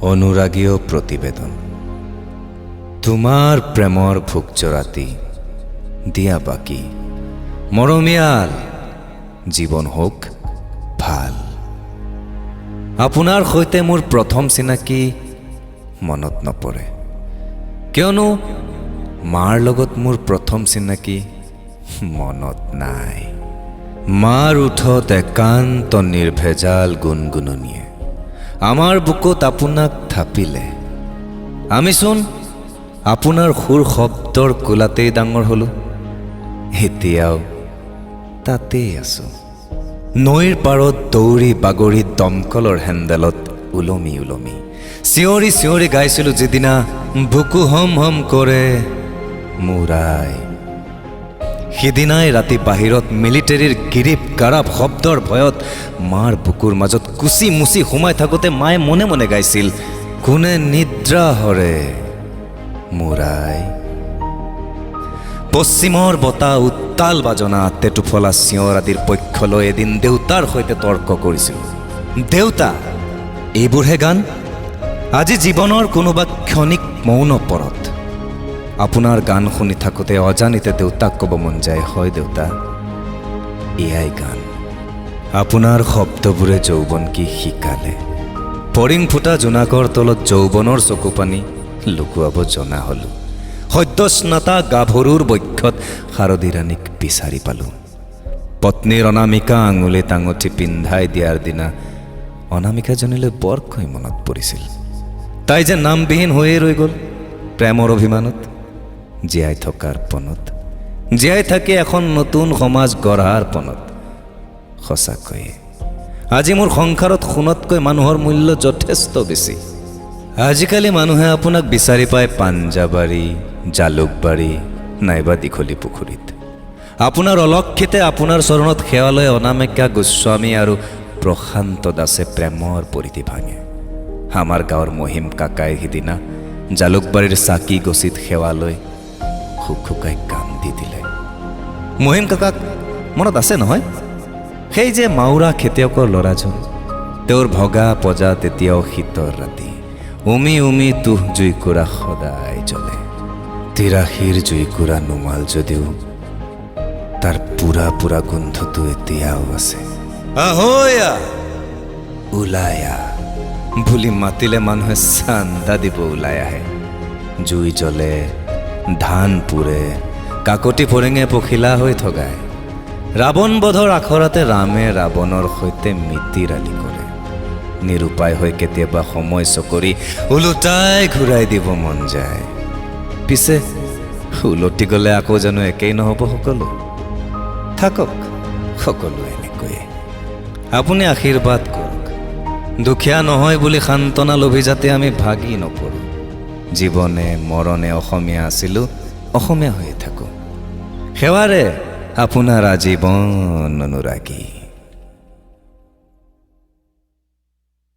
অনুৰাগীয় প্ৰতিবেদন। তোমাৰ প্ৰেমৰ ভোগজৰাতি দিয়া বাকী, মৰমীয়াল জীৱন হওক ভাল। আপোনাৰ সৈতে মোৰ প্ৰথম চিনাকি মনত নপৰে, কিয়নো মাৰ লগত মোৰ প্ৰথম চিনাকি মনত নাই। মাৰ ওঠত একান্ত নিৰ্ভেজাল গুণগুণনিয়ে আমাৰ বুকুত আপোনাক থাপিলে। আমিচোন আপোনাৰ সুৰ শব্দৰ কোলাতেই ডাঙৰ হ'লোঁ, এতিয়াও তাতেই আছোঁ। নৈৰ পাৰত দৌৰি বাগৰি দমকলৰ হেণ্ডেলত ওলমি ওলমি চিঞৰি চিঞৰি গাইছিলোঁ, যিদিনা বুকু হম হম কৰে মূৰাই, সিদিনাই ৰাতি বাহিৰত মিলিটেৰীৰ গিৰিপ গাৰাপ শব্দৰ ভয়ত মাৰ বুকুৰ মাজত কুচি মুচি সোমাই থাকোঁতে মায়ে মনে মনে গাইছিল, কোনে নিদ্ৰা হৰে মূৰাই। পশ্চিমৰ বতাহ, উত্তাল বাজনা, টেটুফলা চিঞৰ আদিৰ পক্ষ লৈ এদিন দেউতাৰ সৈতে তৰ্ক কৰিছিলোঁ। দেউতা, এইবোৰহে গান? আজি জীৱনৰ কোনোবা ক্ষণিক মৌন পৰত আপোনাৰ গান শুনি থাকোঁতে অজানিতে দেউতাক ক'ব মন যায়, হয় দেউতা, এয়াই গান। আপোনাৰ শব্দবোৰে যৌৱন কি শিকালে। ফৰিং ফুটা জোনাকৰ তলত যৌৱনৰ চকুপানী লুকুৱাব জনা হ'লোঁ। সদ্যস্নাতা গাভৰুৰ বক্ষত শাৰদী ৰাণীক বিচাৰি পালোঁ। পত্নীৰ অনামিকা আঙুলিত আঙুঠি পিন্ধাই দিয়াৰ দিনা অনামিকাজনীলৈ বৰকৈ মনত পৰিছিল। তাই যে নামবিহীন হৈয়ে ৰৈ গ'ল প্ৰেমৰ অভিমানত, জীয়াই থকাৰ পণত, জীয়াই থাকি এখন নতুন সমাজ গঢ়াৰ পণত। সঁচাকৈয়ে আজি মোৰ সংসাৰত সোণতকৈ মানুহৰ মূল্য যথেষ্ট বেছি। আজিকালি মানুহে আপোনাক বিচাৰি পায় পাঞ্জাবাৰী, জালুকবাৰী নাইবা দীঘলী পুখুৰীত। আপোনাৰ অলক্ষিতে আপোনাৰ চৰণত সেৱা লৈ অনামিকা গোস্বামী আৰু প্ৰশান্ত দাসে প্ৰেমৰ পৰিধি ভাঙে। আমাৰ গাঁৱৰ মহিম কাকাই সিদিনা জালুকবাৰীৰ চাকি গছিত সেৱা লৈ হুকহুকাই কান্দি দিলে। মহিম কাকাক মনত আছে নহয়? সেই যে মাউৰা খেতিয়কৰ ল'ৰাজন, তেওঁৰ ভগা পজা তেতিয়াও শীতৰ ৰাতি উমি উমি তুহ জুইকুৰা সদায় জ্বলে। তিৰাশীৰ জুইকুৰা নুমাল যদিও তাৰ পুৰা পুৰা গোন্ধটো এতিয়াও আছে। আহৈয়া ওলাই আহ বুলি মাতিলে মানুহে চান্দা দিব ওলাই আহে। জুই জ্বলে, ধান পুৰে, কাকতি ফৰিঙে পখিলা হৈ ঠগায়। ৰাৱণ বধৰ আখৰাতে ৰামে ৰাৱণৰ সৈতে মিতিৰালি কৰে। নিৰুপায় হৈ কেতিয়াবা সময় চকৰি ওলোটাই ঘূৰাই দিব মন যায়। পিছে উলটি গ'লে আকৌ জানো একেই নহ'ব সকলো? থাকক সকলো এনেকৈয়ে। আপুনি আশীৰ্বাদ কৰক, দুখীয়া নহয় বুলি সান্তনা লভি যাতে আমি ভাগি নপৰোঁ। জীৱনে মৰণে অসমীয়া আছিলোঁ, অসমীয়া হৈয়ে থাকোঁ। সেৱাৰে আপোনাৰ আজীৱন অনুৰাগী।